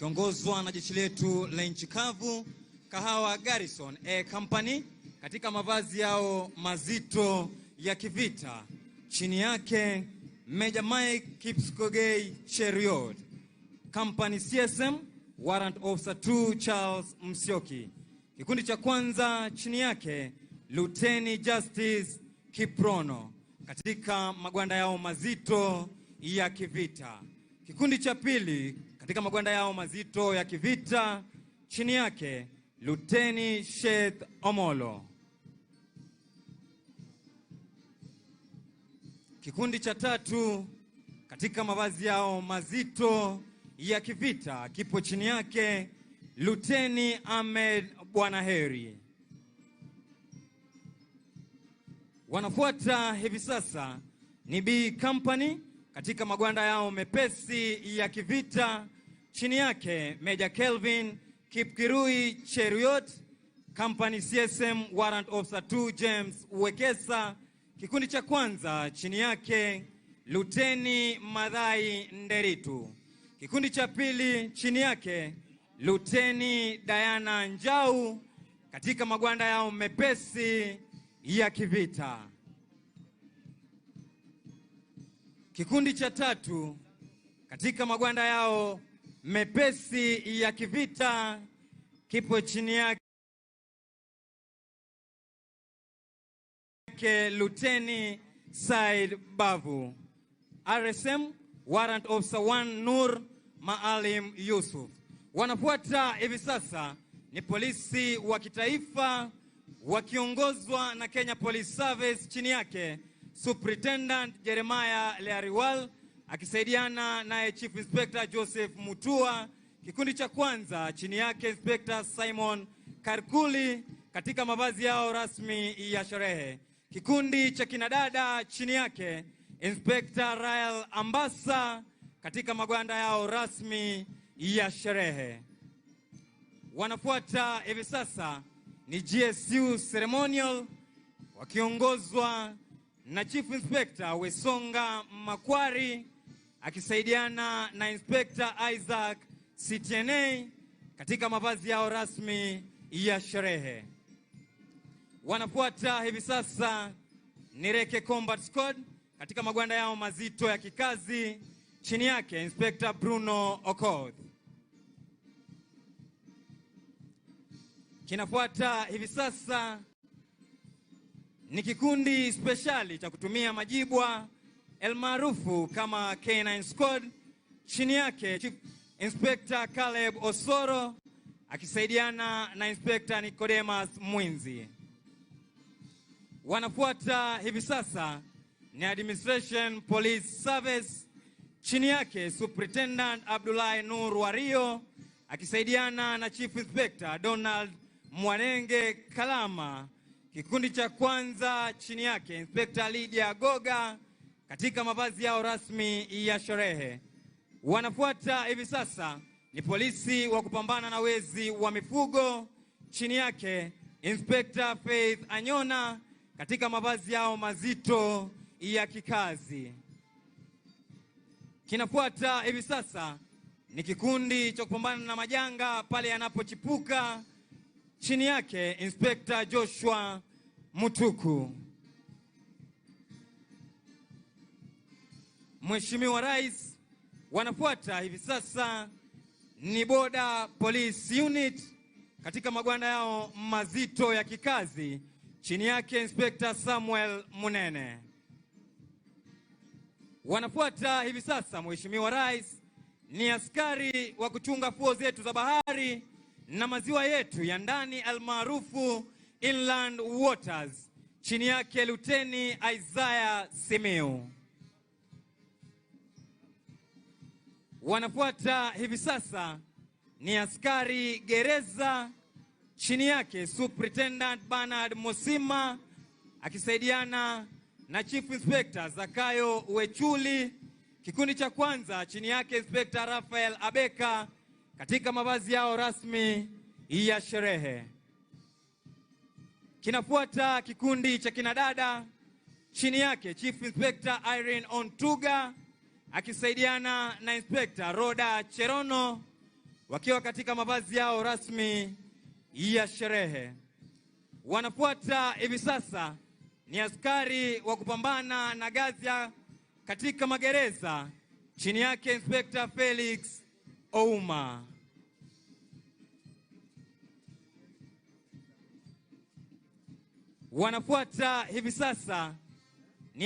Wakiongozwa na jeshi letu la nchi kavu Kahawa Garrison A Company katika mavazi yao mazito ya kivita. Chini yake Major Mike Kipkogei Cheruiyot. Company CSM Warrant Officer 2 Charles Msioki. Kikundi cha kwanza chini yake Luteni Justice Kiprono katika magwanda yao mazito ya kivita. Kikundi cha pili katika magwanda yao mazito ya kivita chini yake Luteni Sheth Omolo. Kikundi cha tatu katika mavazi yao mazito ya kivita kipo chini yake Luteni Ahmed Bwanaheri. Wanafuata hivi sasa ni B Company katika magwanda yao mepesi ya kivita, chini yake Major Kelvin Kipkirui Cheruiyot. Company CSM Warrant Officer 2 James Wekesa. Kikundi cha kwanza chini yake Luteni Madhai Nderitu. Kikundi cha pili chini yake Luteni Diana Njau katika magwanda yao mepesi ya kivita. Kikundi cha tatu katika magwanda yao mepesi ya kivita kipo chini yake Luteni Said Bavu. RSM Warrant Officer 1 Nur Maalim Yusuf. Wanafuata hivi sasa ni polisi wa kitaifa wakiongozwa na Kenya Police Service, chini yake Superintendent Jeremiah Leariwal akisaidiana naye Chief Inspector Joseph Mutua. Kikundi cha kwanza chini yake Inspector Simon Karkuli katika mavazi yao rasmi ya sherehe. Kikundi cha kinadada chini yake Inspector Rael Ambasa katika magwanda yao rasmi ya sherehe. Wanafuata hivi sasa ni GSU Ceremonial wakiongozwa na Chief Inspector Wesonga Makwari akisaidiana na Inspector Isaac CTNA katika mavazi yao rasmi ya sherehe. Wanafuata hivi sasa ni Reke Combat Squad katika magwanda yao mazito ya kikazi, chini yake Inspector Bruno Okoth. Kinafuata hivi sasa ni kikundi speciali cha kutumia majibwa elmaarufu kama K9 Squad, chini yake Chief Inspector Caleb Osoro akisaidiana na Inspector Nicodemus Mwinzi. Wanafuata hivi sasa ni Administration Police Service, chini yake Superintendent Abdullahi Nur Wario akisaidiana na Chief Inspector Donald Mwanenge Kalama. Kikundi cha kwanza chini yake Inspector Lydia Goga katika mavazi yao rasmi ya sherehe. Wanafuata hivi sasa ni polisi wa kupambana na wezi wa mifugo, chini yake Inspector Faith Anyona katika mavazi yao mazito ya kikazi. Kinafuata hivi sasa ni kikundi cha kupambana na majanga pale yanapochipuka, chini yake Inspector Joshua Mutuku. Mheshimiwa Rais, wanafuata hivi sasa ni Border Police Unit katika magwanda yao mazito ya kikazi, chini yake Inspector Samuel Munene. Wanafuata hivi sasa, Mheshimiwa Rais, ni askari wa kuchunga fuo zetu za bahari na maziwa yetu ya ndani almaarufu Inland Waters, chini yake Luteni Isaiah Simiu. Wanafuata hivi sasa ni askari gereza, chini yake Superintendent Bernard Mosima akisaidiana na Chief Inspector Zakayo Wechuli. Kikundi cha kwanza chini yake Inspector Rafael Abeka katika mavazi yao rasmi ya sherehe. Kinafuata kikundi cha kinadada, chini yake Chief Inspector Irene Ontuga akisaidiana na Inspector Roda Cherono. wakiwa katika mavazi yao rasmi ya sherehe. Wanafuata hivi sasa ni askari wa kupambana na ghasia katika magereza, chini yake Inspector Felix Ouma. Wanafuata hivi sasa